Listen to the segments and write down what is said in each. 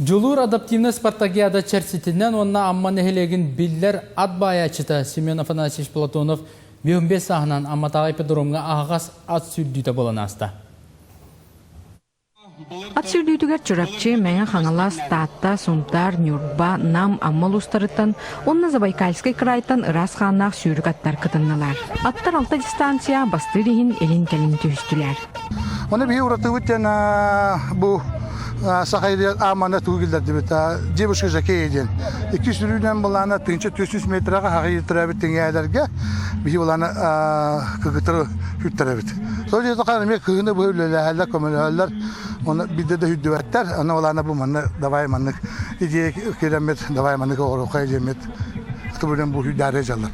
Дьулуур адаптивнай спартакиада чэрчитинэн уонна Амма нэһилиэгин биллэр ат баайааччыта Семен Афанасьевич Платонов 55 сааһынан Амматааҕы ипподромҥа аһаҕас ат сүүрдүүтэ буолан ааста. Ат сүүрдүүтүгэр Чурапчы, Мэҥэ Хаҥалас, Таатта, Сунтаар, Ньурба, Нам, Амма улуустарыттан уонна Забайкальскай кыраайтан ыраас хааннаах сүүрүк аттар кытыннылар. Аттар алта дистанция бастыыр иһин илин-кэлин түһүстүлэр. Оны биһи уратыбыт диэн бу саха аамана тугу киллэрдибит девушка жокея диэн икки сүрүүнэн былаана тыынча 400 метраҕа хаҕыйытырабит тиҥээлэргэ биһи былаана кыгытыры хүттэрэбит. Сол диэтэхэ эмиэ кыһыны быһа үлэлэһэллэр, көмөлөһөллөр. Оны бидде да хүддүбэттэр. Аны былаана бу манна давай маннык идея киирэммит, давай маннык оҕоруохха диэммит тубунан бу хүддээри дьаллар.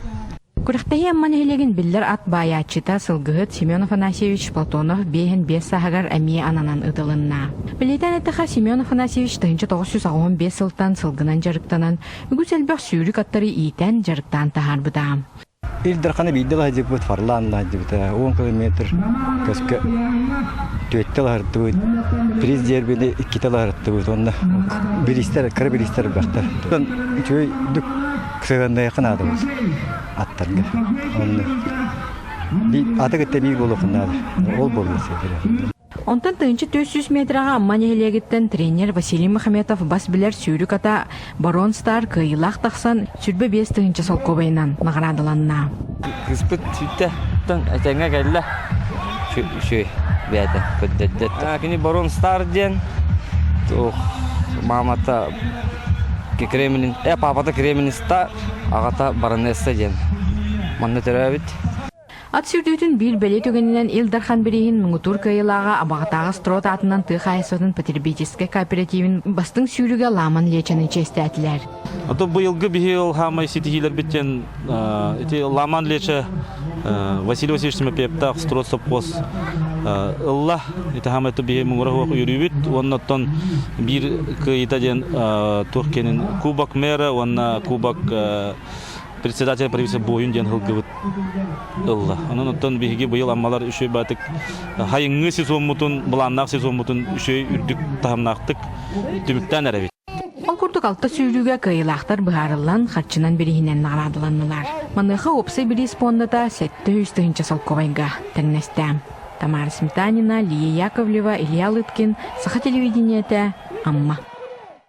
Күрэхтэһии Амма нэһилиэгин биллэр ат баайааччыта, сылгыһыт Семен Афанасьевич Платонов биэһин биэс сааһыгар эмиэ ананан ыытылынна. Бэлиэтээн эттэххэ, Семен Афанасьевич 1985 сылтан сылгынан дьарыктанан, үгүс элбэх сүүрүк аттары иитэн, дьарыктаан таһаарбыта. Ил Дархана биирдэ лаһдьыбыт, Фарлаан лаһдьыбыта, 10 километр көскө түөттэ лаһыртыбыт, приз дербини иккитэ лаһыртыбыт, уонна бириистэр, кыра бириистэр элбэхтэр. Үчүгэй дүк сыһыаннаһыахха наада аттарга. Онно аты кытта биир буолуохха наада. Ол буолуо сиэтэрэ. Онтон 1400 метраҕа Амма нэһилиэгиттэн тренер Василий Махаметов бас билэр сүүрүк ата Барон Стар кыайыылаах тахсан 25 тыһыынча солкуобайынан наҕараадаланна. Кыыспыт сүттэ, этэҥҥэ кэллэ. Үчүгэй бэйэтэ көрдөрдө. Кини Барон Стар диэн туох маамата Кремлин, э папата Кремлин Стар, аҕата баронесса диэн. Манна төрөөбүт. Ат сүүрдүүтүн биир бэлиэ түгэнинэн Ил Дархан бирииһин муҥутуур кыайыылааҕа Абаҕатааҕы Строд аатынан тыа хаһаайыстыбатын потребительскай кооперативын бастыҥ сүүрүгэ Лааман Лечаны чиэстээтилэр. Ото быйылгы биһи ол хаамай ситиһиилэрбит диэн ити Ламан Леча Василий Васильевич Тимофеевтаах Строд сопхуос ылла. Ити хаамай биһи муҥура суох үөрүүбүт. Уонна оттон биир кыайыыта диэн туох кэнин Кубок мэра уонна Кубок председатель правительства буойун диэн ылгыбыт ылла. Онон оттон биһиги быйыл аммалар үчүгэй баатык хайыҥҥы сезоммутун, былааннаах сезоммутун үчүгэй үрдүк таһымнаахтык түмүктээн эрэбит. Ол курдук алта сүүрүүгэ кыайыылаахтар быһаарыллан, харчынан бирииһинэн наҕараадаланнылар. Маныаха уопсай бириис пуондата 700 тыһыынча солкуобайга тэҥнэстэ. Тамара Сметанина, Лия Яковлева, Илья Лыткин, Саха телевидениетэ, Амма.